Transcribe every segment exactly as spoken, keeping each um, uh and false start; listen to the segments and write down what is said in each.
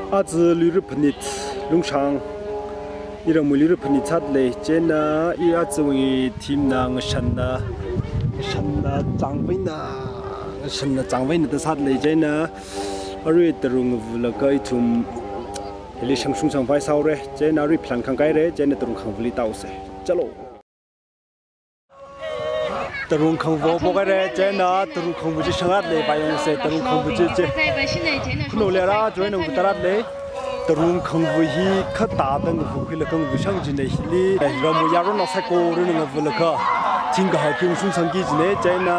Aja Luira Phanit Lungshang, iramwui Luira Phanit sāda lei, chieina i ajawui theme na ngashanna, ngashanna changveina, ngashanna changveina da sāda lei, chieina arui tarung ngavulaga ithum hili shangshung shangvai sāhaora, chieina arui plan khangkahaira, chieina tarung khangavali tāhaosa. Chalo. Tarung khangava pokhaira, chieina tarung khangava chi shangrat lei, pāyangsa, tarung khangava chi chi. Khunou lera, join nang tarat lei. Tarung khangava hi khatāda ngavakhuilaga ngavashang jina hili. Ramwui yaron saikora ngavalaga thingkahai khi ungshungsangki jina, chieina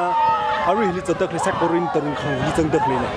arui hili zatda khalei saikora tarung khangava hi zangda khaleina.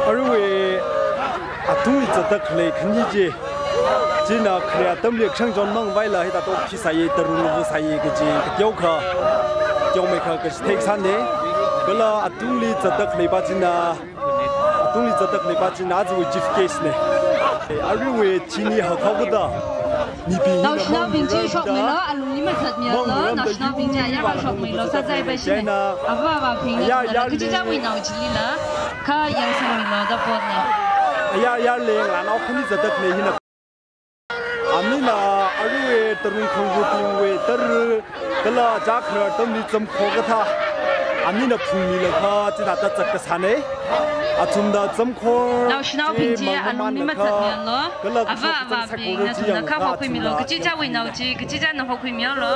Aruiwui atungli zatda khalei khani chi, china khare atamli kashang chonmang vaila hithāda okthui sāya, tarung ngava sāya kaji kateokha, teomeikha kaji theikasāna. Kala atungli zatda khalei pā china, atungli zatda khalei pā china ajawui chief guest na. Aruiwui chini hakhao kada. Naoshinaobing chi shokmeilo, alungli mazatmilu, naoshinaobing chi ayar shokmeilo, sāzai bai shina. Ava avābing na, ayar, ayar kachichāwui nao chilila, kha yangsangmilu da potna. Ayar, ayar leng, la nao khani zatda khalei hina. Anina aruiwui tarung khangavabingwui tara kala chākhara atamli zamkhor kathā anina phungmilaga chithāda zatkasāna. Athumda zamkhor, naoshinaobing chi alungli mazatmilu, kala ava avābing nathumna kha hokhuimilu, kachichāwui nao chi kachichāna hokhuimilu.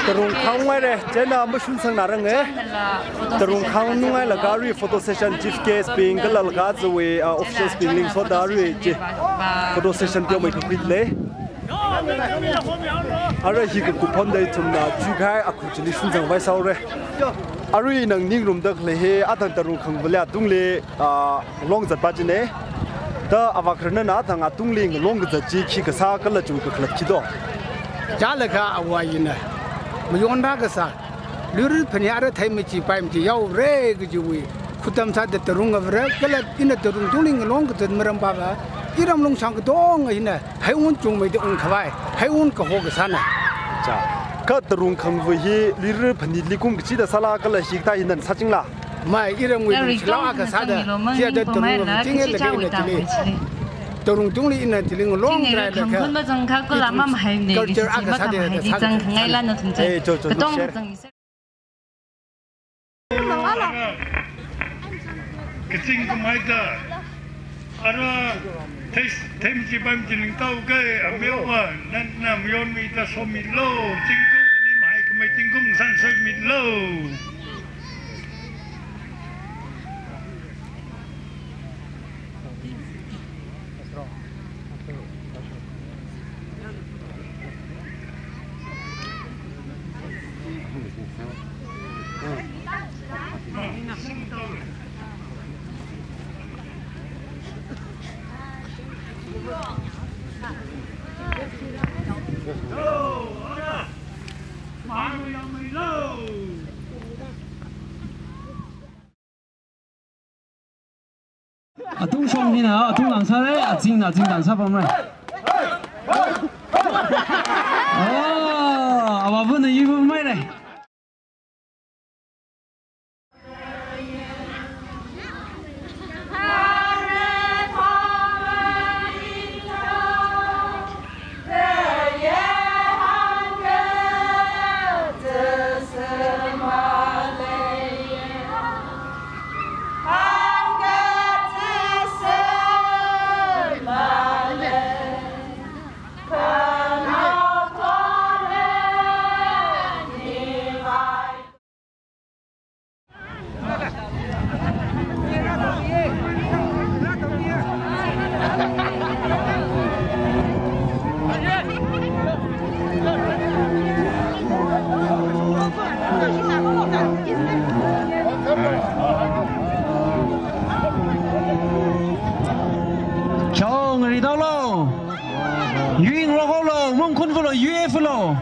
Tarung khangunghaira, chieina mashun sangnaranga. Tarung khangunghailaga arui photo session, chief guest bing kala laga ajawui, ah, officials bingli ngasoda arui chi photo session teomeikha khuida lei. Ara hi kakup phonda ithumna chukhai akhu chili shunzang vai sāhaora. Arui nang ningrumda khalei hi athang tarung khangavali atungli, ah, ngalong zatpā china. Da avākhararna athang atungli ngalong kazat chi khi kasā kala chiwui kakhalat khi do? Chālakha avā ina mayonrā kasā, Luira Phanit ara theimachi paimati yaora kajiwui khutam sāda tarung ngavara, kala ina tarung tungli ngalong kazat maram pava, iram Lungshang katonga hina heiwun chungmeida ungkhavai, heiwun kaho kasāna. Cha, kha tarung khangava hi Luira Phanitli kum kachida sāla kala hikathā hina sāchingla? Mai, iramwui lungshilāk akha sāda, chida tarung ngava chinglaga ina chili, tarung tungli ina chili ngalong trai laga, culture akha sāda sāda. Eh, cho, cho, cho, share. Kazing khamei da. Ara thei, theimachi paimati ningtao kahai ameowa, nana mayonmida somilu, zingkum, ini mahaikhamei zingkum sansomilu. Atung shong hina, atung langsāra, azingna azing langsāpamra. Oh, avāvana yuipamhaira. Chao, ngaridalo. Yui ngaroklo, mungkhun fulo, U F lo.